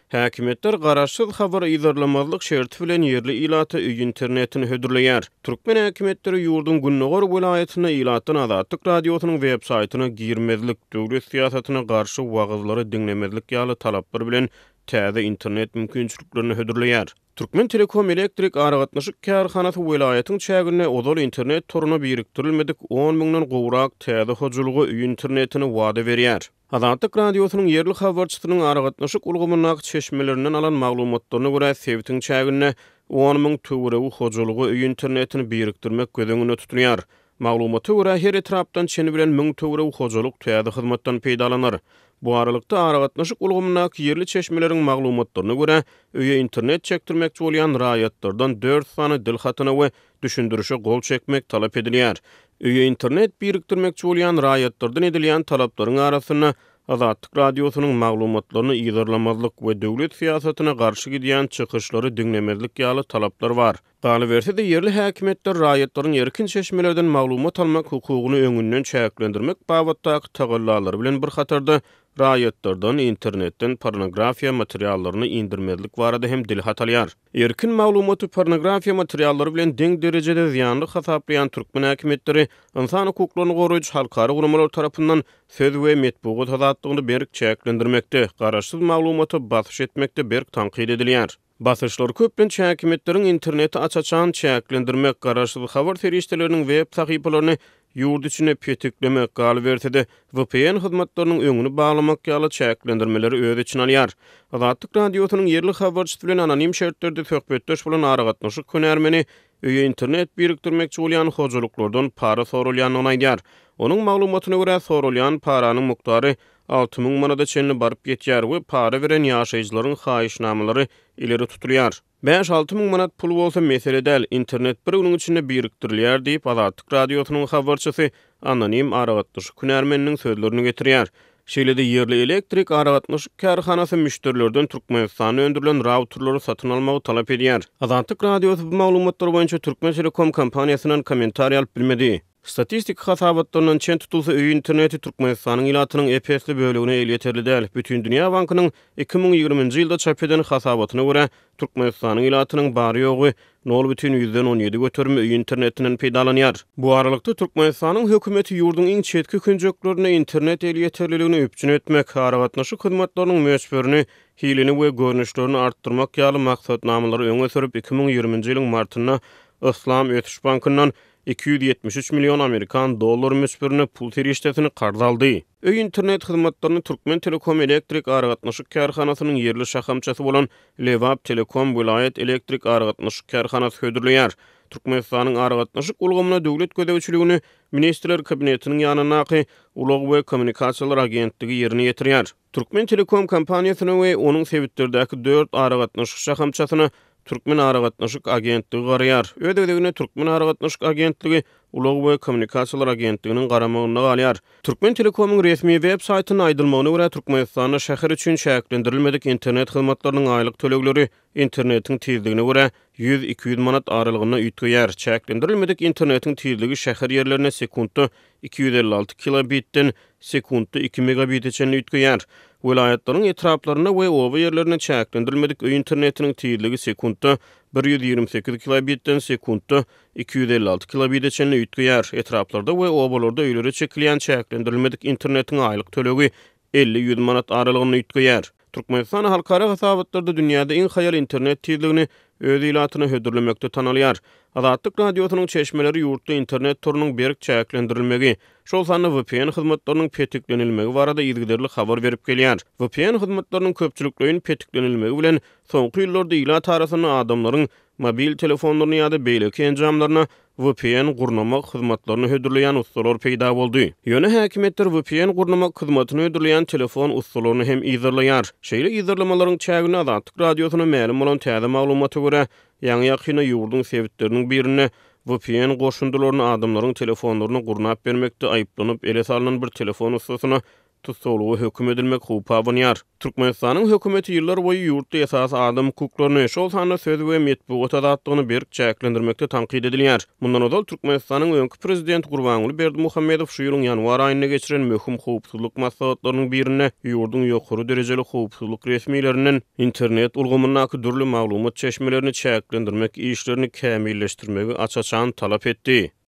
Häkimiýetler garaşsyz habary yzarlamazlyk şerti bilen ýerli ilata öý internetini hödürleýär. Türkmen häkimiýetleri ýurduň gündogar welaýatynda ilatdan Azatlyk Radiosynyň web saýtyna girmezlik, döwlet syýasatyna garşy wagyzlary diňlemezlik ýaly talaplar bilen täze internet mümkinçiliklerini hödürleýär. Türkmen Telekom elektrik aragatnaşyk kärhanasy welaýatyň çäginde ozal internet toruna birikdirilmedik on müňden gowrak täze hojalyga öý internetini wada berýär. Azatlyk Radiosynyň ýerli habarçysynyň aragatnaşyk ulgamyndaky çeşmelerinden alan maglumatlaryna görä, sebitiň çäginde 10 000 töweregi hojalyga öý internetini birikdirmek göz öňünde tutulýar. Maglumata görä, her etrapdan çeni bilen 1000 töweregi hojalyk täze hyzmatdan peýdalanar. Bu aralykda, aragatnaşyk ulgamyndaky ýerli çeşmeleriň maglumatlaryna görä, öýe internet çekdirmekçi bolýan raýatlardan dört sany dil hatyna we düşündirişe gol çekmek talap edilýär. Öýe internet birikdirmekçi bolýan raýatlardan edilýän talaplaryň arasynda Azatlyk Radiosynyň maglumatlaryny yzarlamazlyk we döwlet syýasatyna garşy gidýän çykyşlary diňlemezlik ýaly talaplar bar. Galyberse-de, ýerli häkimiýetler raýatlaryň erkin çeşmelerden maglumat almak hukugyny öňünden çäklendirmek babatdaky tagallalary bilen bir hatarda, raýatlardan internetden pornografiýa materiallaryny indirmezlik barada hem dil hat alýar. Erkin maglumaty pornografiýa materiallary bilen deň derejede zyýanly hasaplaýan türkmen häkimiýetleri ynsan hukuklaryny goraýjy halkara guramalar tarapyndan söz we metbugat azatlygyny berk çäklendirmekde, garaşsyz maglumata basyş etmekde berk tankyt edilýär. Basyşlar köplenç häkimiýetleriň interneti aç-açan çäklendirmek, garaşsyz habar serişdeleriniň web sahypalaryny ýurt içinde petiklemek, galyberse-de, vpn hyzmatlarynyň öňüni baglamak ýaly çäklendirmeleri öz içine alýar. Azatlyk Radiosynyň ýerli habarçysy bilen anonim şertlerde söhbetdeş bolan aragatnaşyk hünärmeni öýe internet birikdirmekçi bolýan hojalyklardan para soralýandygyny aýdýar. Onuň maglumatyna görä, soralýan paranyň mukdary 6000 manada çenli baryp ýetýär we para beren ýaşaýjylaryň haýyşnamalary ileri tutulýar. Bäş-alty müň manat pul bolsa mesele däl, internet bir günüň içinde birikdirilýär diýip, Azatlyk Radiosynyň habarçysy anonim aragatnaşyk hünärmeniniň sözlerini getirýär. Şeýle-de ýerli elektrik aragatnaşyk kärhanasy müşderilerden Türkmenistanda öndürilen rauterleri satyn almagy talap edýär. Azatlyk Radiosy bu maglumatlar boýunça Türkmentelekom kompaniýasyndan kommentariý alyp bilmedi. Statistik hasabatlaryndan çen tutulsa, öý interneti Türkmenistanyň ilatynyň ep-esli bölegine elýeterli däl. Bütindünýä bankynyň 2020-nji ýylda çap eden hasabatyna görä, Türkmenistanyň ilatynyň bary-ýogy nol bütin ýüzden on ýedi göterimi öý internetinden peýdalanýar. Bu aralykda, Türkmenistanyň hökümeti ýurduň iň çetki künjeklerinde internet elýeterliligini üpjün etmek, aragatnaşyk hyzmatlarynyň möçberini, hilini we görnüşlerini artdyrmak ýaly maksatnamalary öňe sürüp, 2020-nji ýylyň martynda Yslam ösüş bankyndan 273 million amerikan dollary möçberinde pul serişdesini karz aldy. Öý internet hyzmatlaryny Türkmen Telekom elektrik aragatnaşyk kärhanasynyň ýerli şahamçasy bolan Lebap Telekom welaýat elektrik aragatnaşyk kärhanasy hödürleýär. Türkmenistanyň aragatnaşyk ulgamyna döwlet gözegçiligini Ministrler Kabinetiniň ýanyndaky Ulag we kommunikasiýalar agentligi ýerine ýetirýär. Türkmen Telekom kompaniýasyna we onuň sebitlerdäki dört aragatnaşyk şahamçasyna Türkmen aragatnaşyk agentligi garaýar. Öz gezeginde Türkmen aragatnaşyk agentligi Ulag we kommunikasiýalar agentliginiň garamagynda galýar. Türkmen Telekomyň resmi web saýtynda aýdylmagyna görä, Türkmenistanda şäher üçin çäklendirilmedik internet hyzmatlarynyň aýlyk tölegleri internetiň tizligine görä 100-200 manat aralygynda üýtgeýär. Çäklendirilmedik internetiň tizligi şäher ýerlerinde sekuntda 256 kilobitden sekuntda iki megabite çenli üýtgeýär. Welaýatlaryň etraplarynda we oba ýerlerinde çäklendirilmedik öý internetiniň tizligi sekuntda 128 kilobitden sekuntda 256 kilobite çenli üýtgeýär. Etraplarda we obalarda öýlere çekilýän çäklendirilmedik internetiň aýlyk tölegi 50-100 manat aralygynda üýtgeýär. Türkmenistan halkara hasabatlarda dünýäde iň haýal internet tizligini öz ilatyna hödürlemekde tanalýar. Azatlyk Radiosynyň çeşmeleri ýurtda internet torunyň berk çäklendirilmegi, şol sanda vpn hyzmatlarynyň petiklenilmegi barada yzygiderli habar berip gelýär. Vpn hyzmatlarynyň köpçülikleýin petiklenilmegi bilen, soňky ýyllarda ilat arasynda adamlaryň mobil telefonlaryna ýa-da beýleki enjamlaryna vpn gurnamak hyzmatlaryny hödürleýän ussalar peýda boldy. Ýöne häkimiýetler vpn gurnamak hyzmatyny hödürleýän telefon ussalaryny hem yzarlaýar. Şeýle yzarlamalaryň çäginde Azatlyk Radiosyna mälim bolan täze maglumata görä, ýaňy-ýakynda ýurduň sebitleriniň birinde vpn goşundylaryny adamlaryň telefonlaryna gurnap bermekde aýyplanyp ele salnan bir telefon ussasyna. tussaglyga höküm edilmek howpy abanýar. Türkmenistanyň hökümeti ýyllar boýy ýurtda esasy adam hukuklaryny, şol sanda söz we metbugat azatlygyny berk çäklendirmekde tankyt edilýär. Mundan ozal Türkmenistanyň öňki prezidenti Gurbanguly Berdimuhamedow şu ýylyň ýanwar aýynda geçiren möhüm howpsuzlyk maslahatlarynyň birinde ýurduň ýokary derejeli howpsuzlyk resmilerinden internet ulgamyndaky dürli maglumat çeşmelerini çäklendirmek işlerini kämilleşdirmegi aç-açan talap etdi.